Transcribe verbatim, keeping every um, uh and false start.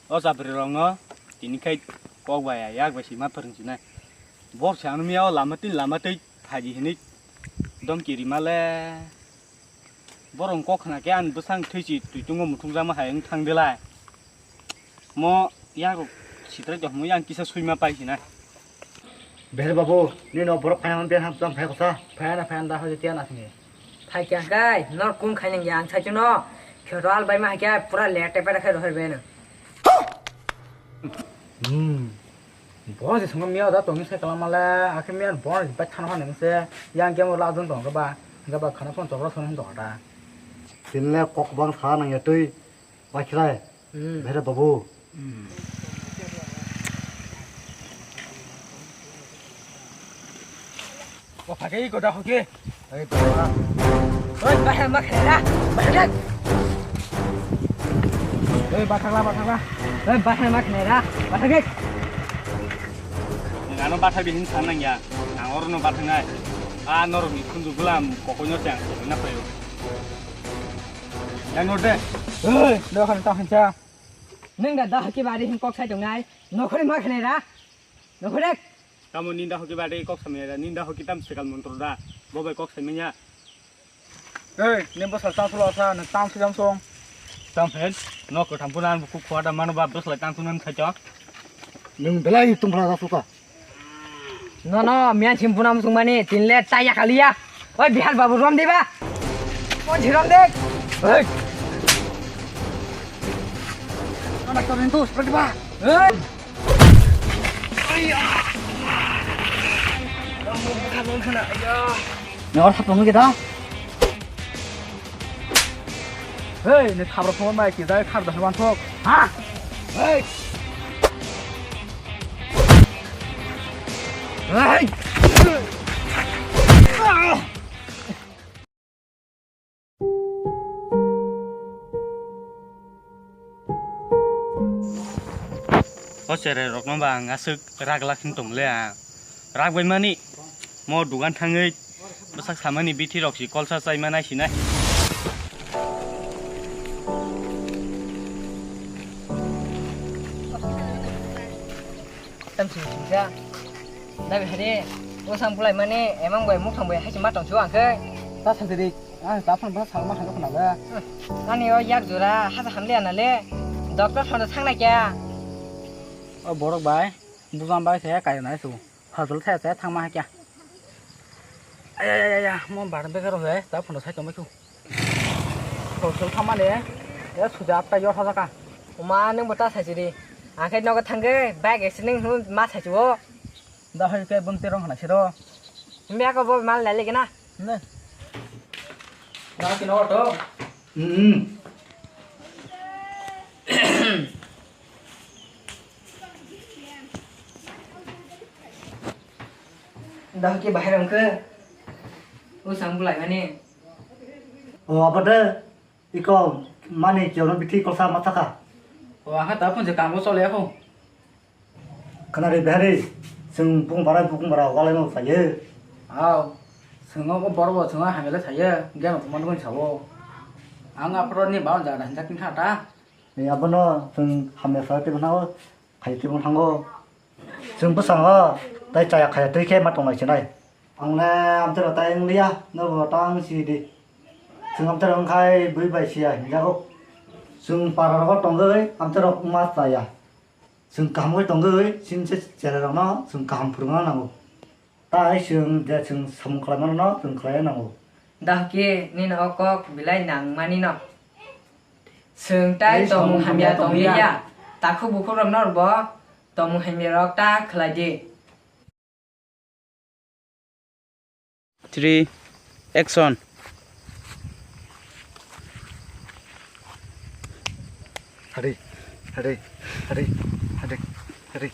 O chapri rokno tini khai kok bai ya, yak bai sima phwrwng sinai. Bor se ano miya o lama twi lama twi phaidi hinwi dom kiri male. Borok kok khna khe ani bwsang thwi si twi tungo muthung jama hai wng thang de lai. Mo yak rok sitrai tong yang kisa suima pai sinai. Beher babu, nini o borok phai hwn, beher ham tong phai kosa. Phai na, phai na, da hoi tiya na sini. Phai kya kai, nor kun khai nang yang sai chuno. Khyo to al bai ma kya pura le te pera khai rohor be na. Hmm. Bo je songam miya da tong sai kala male, akhe miya bo bai thana hwn se. Yang kya mo la jong tong ba. Ga ba khana phone chokra thon do da. Tinle kok bang sa nang ya twi. Bai khilai. Hmm. Beher babu. Hmm. O phage iko da hoki. Ei baba. Oi, bahar ma khera. Bahar. Oi, bathakla, bathakla. Oi, bahar ma khera. Bathak. Nang ano bathak bihin san nang ya. Nang oro no bathak nai. A norok ni khunju bulam kokoi no chang. Na payo. Yang norde. Oi, do khan ta hancha. Nang da da hoki bari hin kok sai tongnai. Nokhori ma khera. Nokhori. Tamo ninda hoki bari kok samya da. Ninda hoki tam sekal montro da. Bo bai kok samya. Ei, nini bwsa chang sulo sa, nwng chang swijam song. Chang phen, nok kwthang phano ang bukhuk khua da mano ba bwslai tang thunani khaito. Nwng belai tungphla da suka. No, no, miyan sim phunam sung mani, tinle ta ya khaliya. Oi, Bihar babu rom diba. Mon si rom de. Hei. Anak to rintu, seperti ba. Hei. Nor thap nungwi da. Hei, ni thap rok mai ki dai khar da man thok. Ha? Hei. Hei. O cherai rokno ba ang aswk rak lak hin tong le ang. Rak bai mani mo dugan thangwi bwsak samani bithi rok si kolsa chai manai sinai. Tam sing sing sa. Nabi hari, usang pulai mani emang bai mukhang bai hai ma tong chuang khe. Ta sa diri, ah, ta phan ba sa ma hai khna ba. Ani o yak jora ha sa hamle ana le. Doctor phan thang na kya? O borok bai, bujam bai se kai na su. Hajol thaya thaya thangma hakya. Ayayaya, mo bar bega rok he, ta phono sai tongma khu. Hajol thangma le, ya suja apta yor thajaka. Oma, nwng bo ta sai chiri. Ang khe nogo thangge, bike accident hwn ma sai chuo. Da hai ke bumte rong hana siro. Mbe ako bo mal lai legi na. Ne. Na kino to. Hmm. Dahki bahai rong khe. O sang bulai mani. O abade iko mani kyo no bithi kolsa ma thaka. O aha ta phun je kango chole ho. Khnari behari, chwng bung bara bukung bara walai no saye. Aw, chwng o bor bo chwng hamile saye, geno thumani gun sawo. Ang aphro ni baon jara hinjak kin kha ta. Ni abono chwng hamya sa twi mano, khai twi mano thango. Chwng bwskango tai chaya khaya twi khe ma tongnai chinai. Ang le amtero tai wng liya, no bo tang si di. Chwng amtero wng khai bui bai siya hinjago. Chwng para rogo tongwi amtero ma chaya. Chwng kaham khe tongwi chini se cherai rokno chwng kaham phwrwngna nango. Tai chwng je chwng samung khlai mano no chwng khlai nango. Dahki nini o kok belai nang mani no. Chwng tai tei tongmung samung hamya hamya tong tong liya. Takhuk bukhuk rok no bo tongmung hamya rok ta khlai di. Three, action. Hari, hari, hari, hari, hari.